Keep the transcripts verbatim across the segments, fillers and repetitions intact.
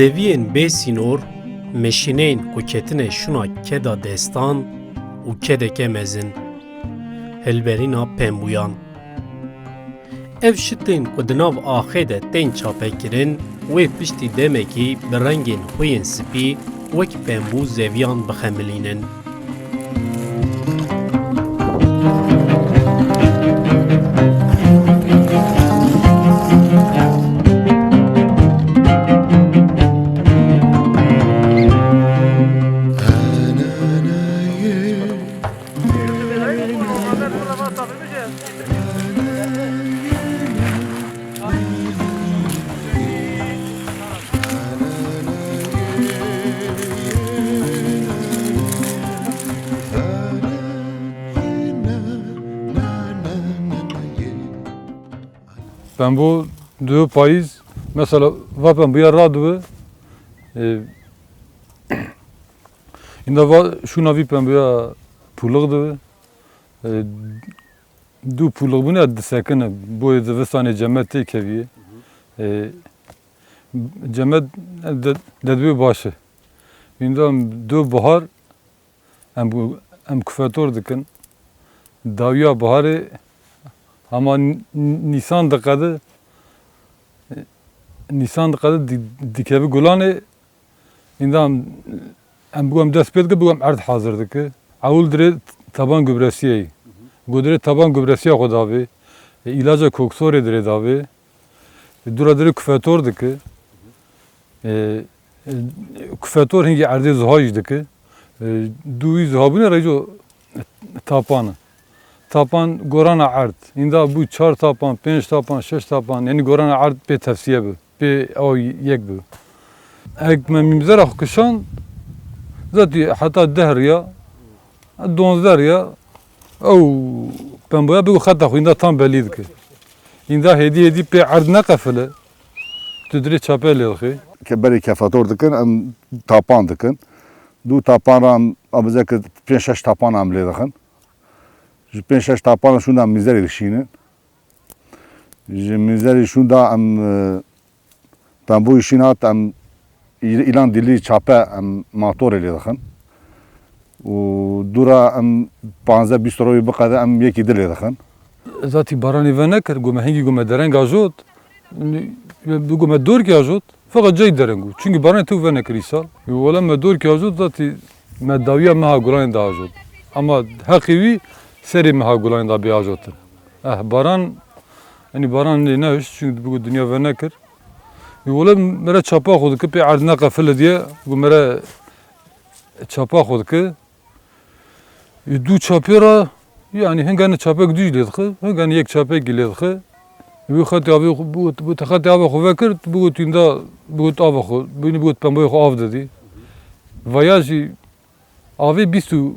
Zeviyên bê sînor, meşîneyên ku ketine şûna keda destan û kedeke mezin, hilberîna pembûyan. Ev şitên ku di nav axê de tên çapekirin, wê piştî demekî bi rengên xwe yên spî wek pembû zeviyan bixemilînin. Pembo dibe payîz, mesela va pemboya radibe, e, înda va şûna vî pemboya pûliq dibe. E, du pûliqbûne disekine, boyê zivistanê cemed têkeviye. E, cemed de, dedibê baş e. Înda em du bihar em, em kufetor dikin. Dawiya biharê hema n-, n-, nîsan diqede, nîsan diqede di-, dikeve gulanê. Înda em, em bû em dest pê dike, bû em erd hazir dike. Ewil dirê taban gubresiyê yî. Go dirê taban gubresiya xwe davê. E, îlaca koksorê dirê davê. E, dûra dirê kufetor dike. E, e, kufetor hingî erdê zuha jî dike. E, dû wî zuha bûne reyco tapan e. Tapan gorana erd. Înda bû çar tapan, pênc tapan, şeş tapan, yanî gorana erd pê tevsiye bi. Pê ew yek bi. Ek me mîmzera xwe kişand, zatî heta deh riya, donzdeh riya, ew pemboya bigû xeta xwe înda tam belî dike. Înda hêdî hêdî pê erd neqefile, tu dirê çape lê dixê. Ke berê kefetor dikin, em tapan dikin. Du tapan re em abizeke pênc şeş tapan em lê dixin. Ji pênc şeş tapan şûnda mîzerê dişînin. Ji mîzerê şûnda em, e, pemboyî şîn hat, em î-, îlan dîlî çape em matorê lê dixin. Û dûra em panzdeh bîst rewî biqede em yekî di lê dixin. Zatî baranê venekir, go me hingî go me dereng ajot, go me dorkî ajot. Feqet cayî dereng bû. Çunkî baranê tew venekir îsal. Wele me dorkî ajot, zatî me dawiya meha gulanê de ajot. Ama heqê wî serê meha gulanê de bê ajotin. Eh, baran, yanî baran lê nehişt, çunkî bû dinya venekir. Wele mere çapa xwe dike, pê erd neqefile diye, bû mere çapa xwe dike. Ê du çapê re, yanî hingane çapek dû jî lê dixe, hingane yek çapekî lê dixe. Wî xetê avê xwe, bigot, bigot, xetê ava xwe vekir, bigot, înda, bigot, ava xwe, bînî, bigot, pemboyê xwe av didî. Vaya jî avê bîst û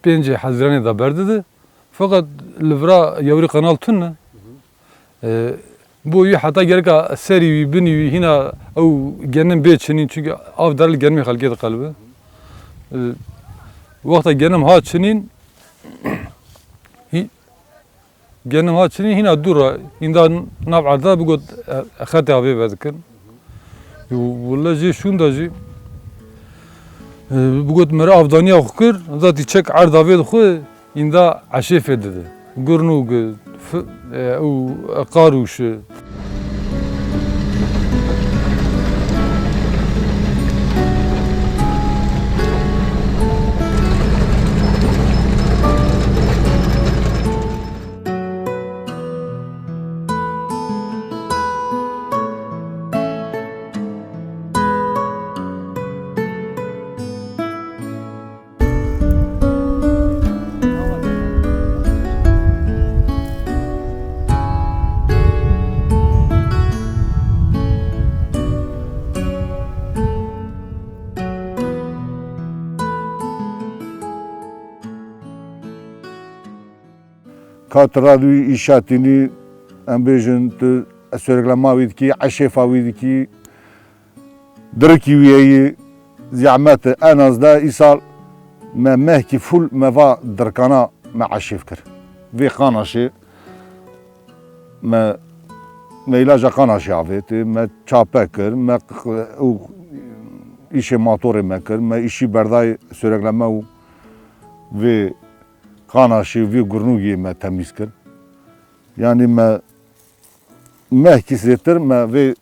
pêncê Hezîranê de berdide. Feqet li vira yewrî qenal tune. E, bo wî heta gereka serî wî, binî wî hîna ew genim bê çinîn, çunkî av der li genimê xelkê diqelibe. E, wexta genim ha çinîn, hî-, genim ha çinîn hîna dû re, înda nav erda bigot, e, xetê avê vedikin. Wele jê şûnda jî, e, bigot mere avdaniya xwe kir, zatî çek erd avê dixwe, înda eşêfê dide. Gurnûg, f-, e, û qarûş. Ka tu radûyî îşa tînî, em bêjin, tu sêreklema wî dikî, eşêfa wî dikî, dirikî wî heyî, zehmet e. En az de îsal me mehkî fûl me va dirikana me eşêf kir. Vê qana şê me Me îlaca Qanaşê avêt, me çape kir, me q-, û îşê matorê me kir, me îşî berdayê sürekleme û vê Qanaşê û vê gurnûgê me temîz kir. Yanî me, mehkî zêtir me vê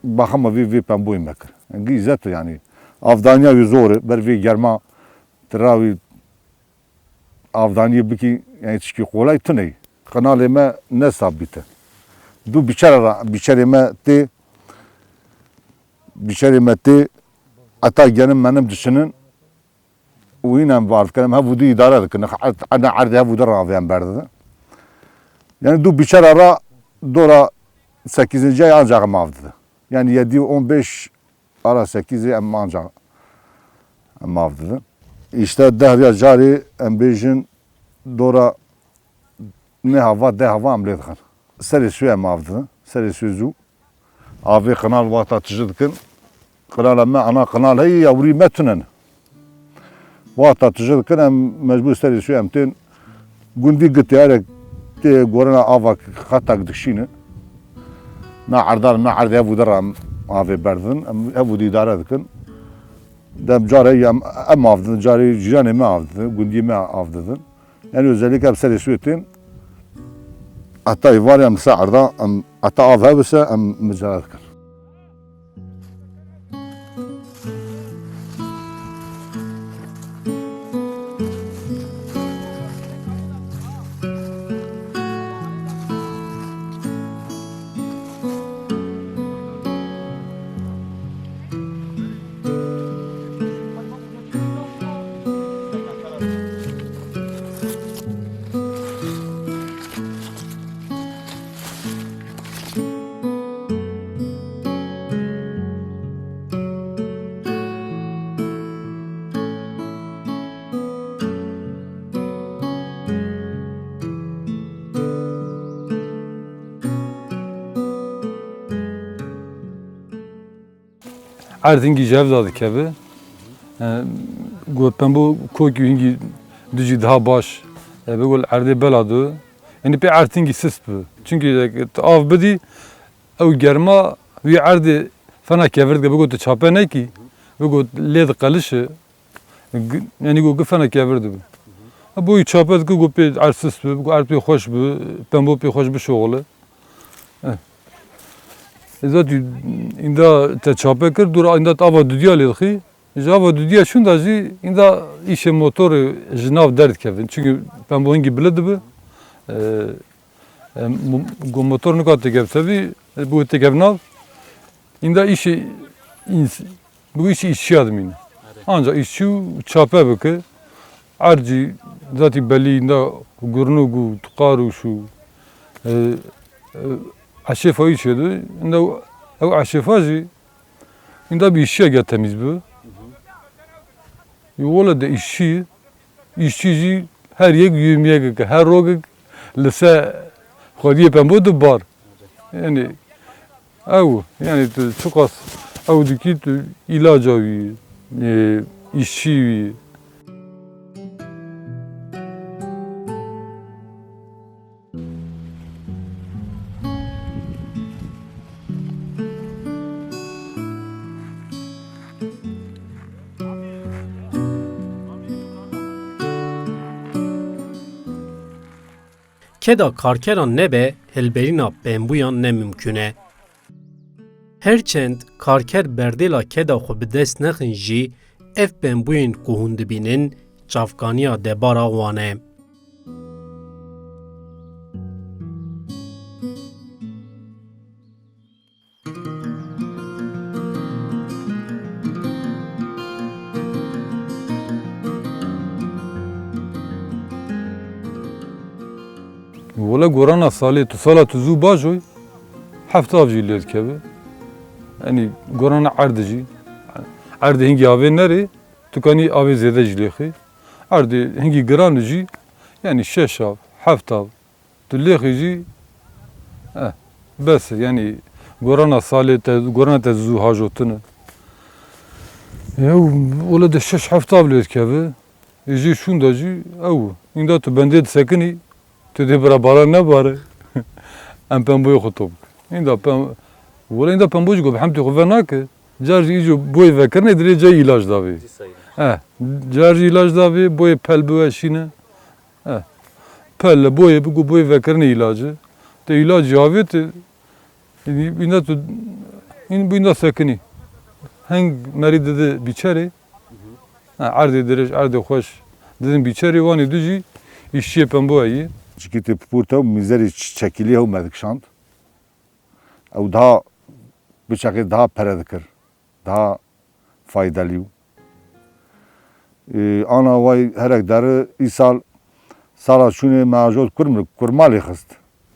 baxama vê, vê pemboyê me kir. Gî zet yanî. Avdaniya wî zor e, ber vê germa tira wî avdaniyê bikî, yanî tişkî qolay tune ye. Qinalê me ne sabît e. Du biçera ra, biçerê me tê, biçerê me tê, eta genim menim dişinin û yîn em bar dikin, em hev û dî îdare dikin. Erd, erdê hev û dî ra avê em berdidin. Yanî du biçera ra dora sekîzinciyayê ancak em av didin. Yanî yedî û on beş ara sekîzê em ancak em av didin. Îşte deh ya carê em bêjin dora nê hava, deh hava em lê dixin. Serê swê em av didin, serê swê zû. Avê qinal wexta tije dikin. Qinala me ana qinal heye ya wî me tune ne. Wexta tije dikin em mecbûr serê swê em tên gundî gitê erek tê gorena ava xetak dikşîne. Na erdan, na erdê hev û dî ra em avê berdin, em hev û dî îdare dikin. Dem carê em, em av didin, carê cîranê me av didin, gundî me av didin. Yanî özellikle em serê swê tên, heta êvarê em ser erda, em heta av hebise, em micare dikin. Erd hingî ji hev de dikeve. E, got pembo kokî hingî dijî daha baş. E, bi gol erdê bela do. Yanî pê erd hingî sist bi. Çunkî tu av bidî, ew germa wî erdê fena kevir dike. Bi got tu çape nekî, bi got lê diqelişe. G-, yanî got gifena kevir dibe. E, boyî çape dike, got pê erd sist bi, got erd pê xweş bi, pembo pê xweş bişoxile. E. E, zatî înda te çape kir, dûra înda te ava dudiya lê dixî. Ji ava dudiya şûnda jî înda îşê motorê ji nav derdikevin. Çunkî pembo hingî bilind dibe. E, e, mo-, go motor nika têkeve tevî, e, bi têkev nav. Înda îşê îns-, bi îşê îşçiya dimîne. Ancak îşçî û çape bike. Erd jî zatî belî înda gurnûk û tiqar û şû, e, e, eşêfa îşê de. Înda ew eşêfa jî Înda bi îşçiyeke temîz bi. Wele de îşçî, îşçî jî her yek yûmiyekeke, her rokek li ser xwediyê pembo dibar. Yanî ew, yanî tu çiqas ew dikî tu îlaca wî, e, îşçî wî. Keda karkeran nebe, hilberîna pembûyan ne mimkûn e. Her çend karker berdêla keda xwe bi dest nexin jî, ev pembûyên ku hûn dibînin, çavkaniya debara wan e. Wele gorana salê tu, sala tu zû bajoy, heft av jî lê dikeve. Yanî gorana erdê jî, erdê hingî avê nerê, tu kanî avê zêde jî lêxî. Erdê hingî giran jî, yanî şeş av, heft av, tu lêxî jî, eh, bes e. Yanî gorana salê te, gorana te zû hajotine. Ew, wele de şeş heft av lê dikeve. Ê jê şûnda jî ew. Înda tu bendê disekinî, tu dê bira baran nebare. Em pemboyê xwe top bikin. Ênda pem-, wele ênda pembo jî ku bi hemtê xwe venake, car jî îco boyê vekirinê dilê cayê îlac davê. Cî sayî. Eh, car jî îlac davê, boyê pel biweşîne. Eh, pel li boyê bigo boyê vekirinê îlac e. Te îlac jî avêt, ênda tu, ênda sekinî. Heng merî dide bîçerê. Ha, erdê dirêj, erdê xweş. Didin bîçerê, wanê du jî îşçiyê pembo ye. Çikî tê pipûr te û mîzerê ç-, çekîlê hew me dikişand. Ew daha biçeqê daha pere dikir. Daha faydelî bû. Ee, ana way herek deri îsal sala çûnê me ajot kurm-, kurma lê xist.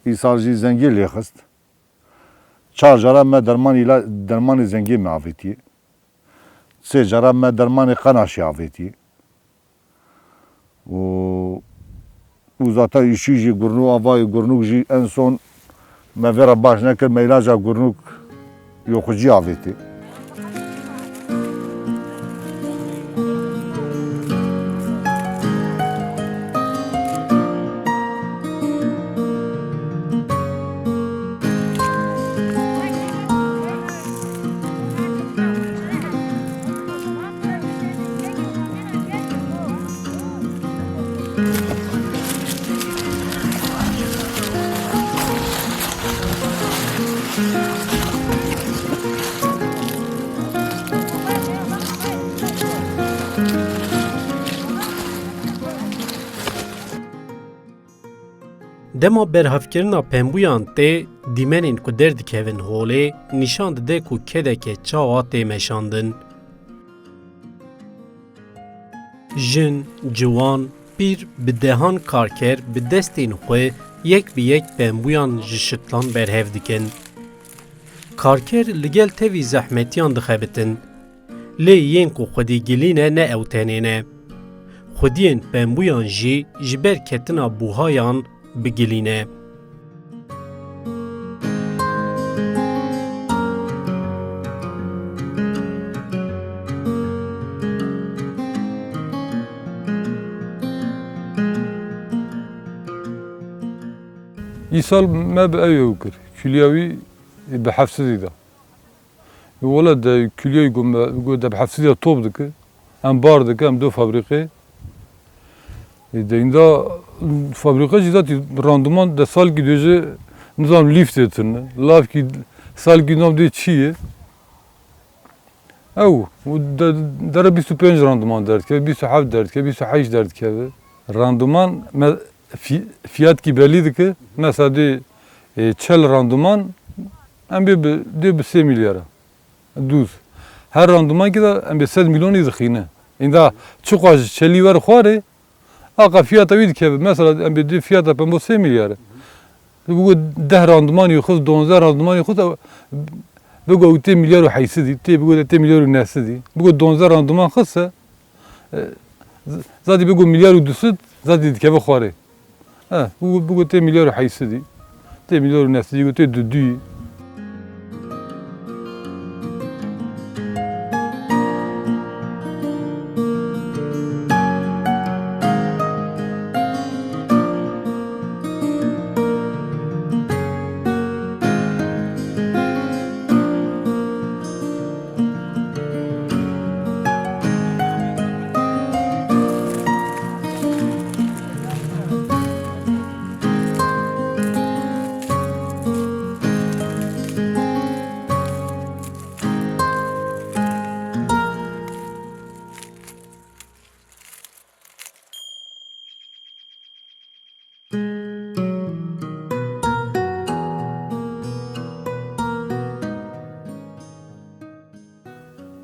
Îsal jî zengê lê xist. Çar cara me derman îla-, dermanê zengê me avêtiye. Sê cara me dermanê qenaşê avêtiye. Û, û zaten îşî jî gurnû, avayê gurnûk jî en son me vê re baş nekir, me îlaca gurnûk yoxucî avêtiye. Dema berhevkirina pembûyan tê, dîmenên ku derdikevin holê, nîşan dide ku kedeke çawa tê meşandin. Jin, ciwan, pîr bi dehan karker bi destên xwe yek bi yek pembûyan ji şitlan berhev dikin. Karker li gel tevî zehmetiyan dixebitin. Lê yên ku xwedî gilî ne, ne ew tenê ne. Xwediyên pembûyan jî ji ber ketina buhayan bi gilî ne. Îsal me bi ew yew kir. Külya wî bi heft sedî da. Wele de küliyê ku me, ku de bi heft sedî top dike, em bar dike, em do fabrîqê. E, de ênda fabrîqe jî zatî randiman de salkî dibêje, nizam lîftê tune. Lavkî salkî nam dê çi ye? Ew, û de, dere bîst û pênc randiman derdikeve, bîst û heft derdikeve, bîst û heşt derdikeve. Randiman me, fî-, fiyatkî belî dike. Mesela dê, e, çel randiman em bê bi, dê bi sê milyar e. Dûz. Her randimankî de em bê sed milyonî dixîne. Ênda çiqas ji çelî wer xwarê, aqa fiyata wî dikeve. Mesela em bê dê fiyata pembo sê milyar e. Bigo deh randimanî xist, donzdeh randimanî xist, bigo ew tê milyar û heyşt sedî, tê bigo de tê milyar û neh sedî. Bigo donzdeh randiman xist e, e, z-, zadî bigo milyar û du sed, zadî dikeve xwarê. Eh, bigo, bigo tê milyar û heyşt sedî, tê milyar û neh sedî, bigo tê du duyî.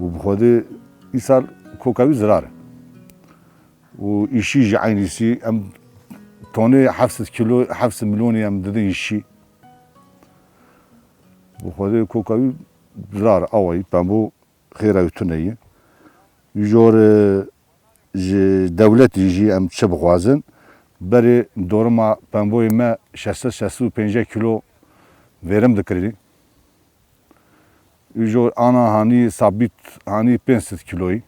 Û bi xwedê îsal koka wî zirar e. Û îşî jî eynîsî, em tonê heft sed kilo, heft sed milyonî em didin îşî. Bi xwedê koka wî zirar e, awayî pembo xêra wî tune ye. Jor, e, ji dewletî jî em çi bixwazin, berê dorima pemboyê me şeş sed şeş sed û pêncî kilo verim dikirî. Jor ana hanî sabît hanî pênc sed kiloyî.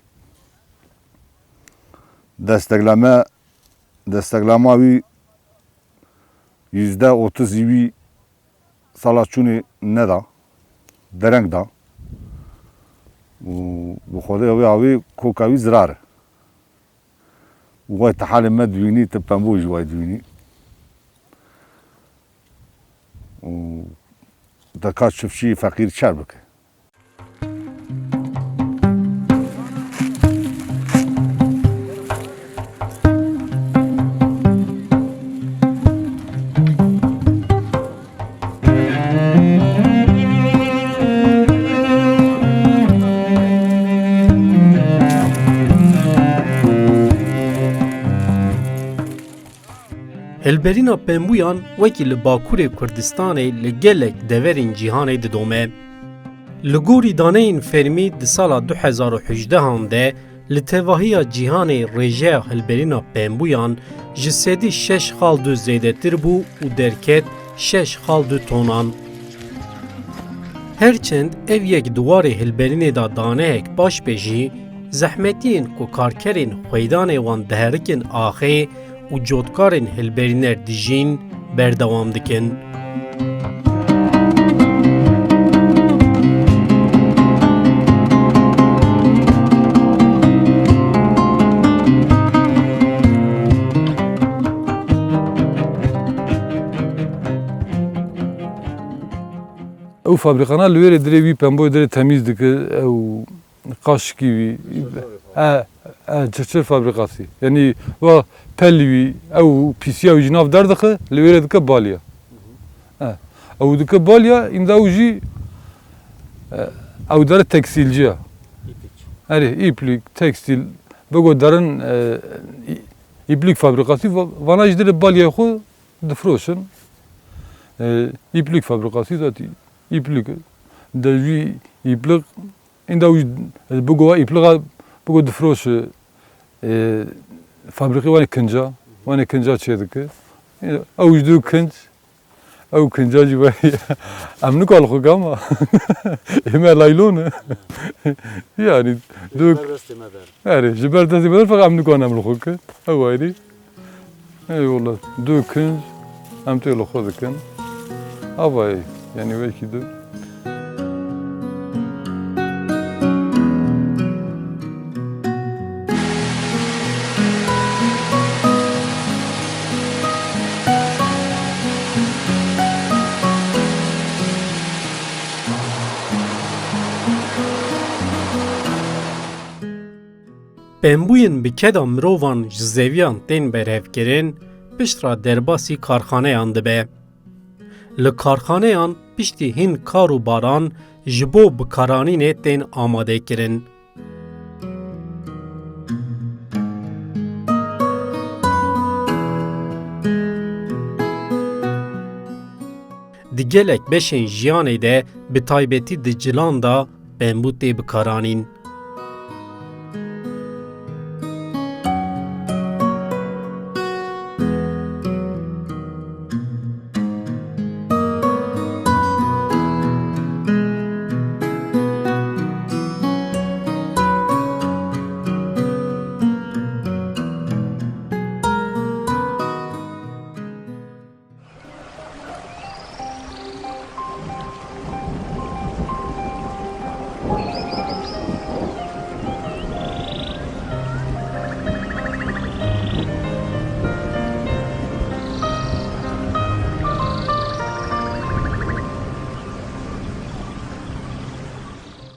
Destekleme, desteklama wî yüzde otuz wî Sala çûnê neda, dereng da. Û bi Xwedê wê awê koka wî zirar e. Û wê tehalê me dibînî, ti pembû jî wê dibînî. Û te ka çiftçî feqîr çer bike. Hilberîna pembûyan wekî li Bakurê Kurdistanê li gelek deverên cîhanê didome. Li gorî daneyên fermî di sala du hezar û hejdehan de li tevahiya cîhanê rêjeya hilberîna pembûyan ji sedî şeş xal du zêdetir bû û derket şeş xal du tonan. Her çend ev yek di warê hilberînê de daneyek baş be jî, zehmetiyên ku karkerên xweydanê wan diherikin axê û cotkarên hilberîner dijîn berdewam dikin. Ew fabrîkana li wêrê dirê wî pemboyê dirê temîz dike, ew qaşikî wî. E, e, çirçir fabrîkasî. Yanî wa pel wî, ew pîsiya wî ji nav derdixe, li wêrê dike balya. E, ew dike balya, înda ew jî, e, ew dere tekstîlciya. Erê, îplîk, tekstîl, bego derin, e, î-, îplîk fabrîkasî, va-, vana jî dirê balyayê xwe difroşin. E, îplîk fabrîkasî zatî îplîk. De jî îplik, înda wî bigo îpliga, bigo difroşi, e, fabrîkê wanê kinca, wanê kinca çêdike. E, ew ji du kinc, ew kinca jî wayî. Em nika li xwe gama. Ême laylon e. Yanî, du Ji ber destê me der. Erê, ji ber destê me der, feqet em nika em li xwe kin. Ew ayrî. Eyvallah. Du kinc, em tê li xwe dikin. Avayê, yanî wekî du. Pembûyên bi keda mirovan ji zeviyan tên berhevkirin, pişt re derbasî karxaneyan dibe. Li karxaneyan piştî hin kar û baran ji bo bikaranînê tên amadekirin. Di gelek beşên jiyanê de, bi taybetî di cilan de, pembû tê bikaranîn.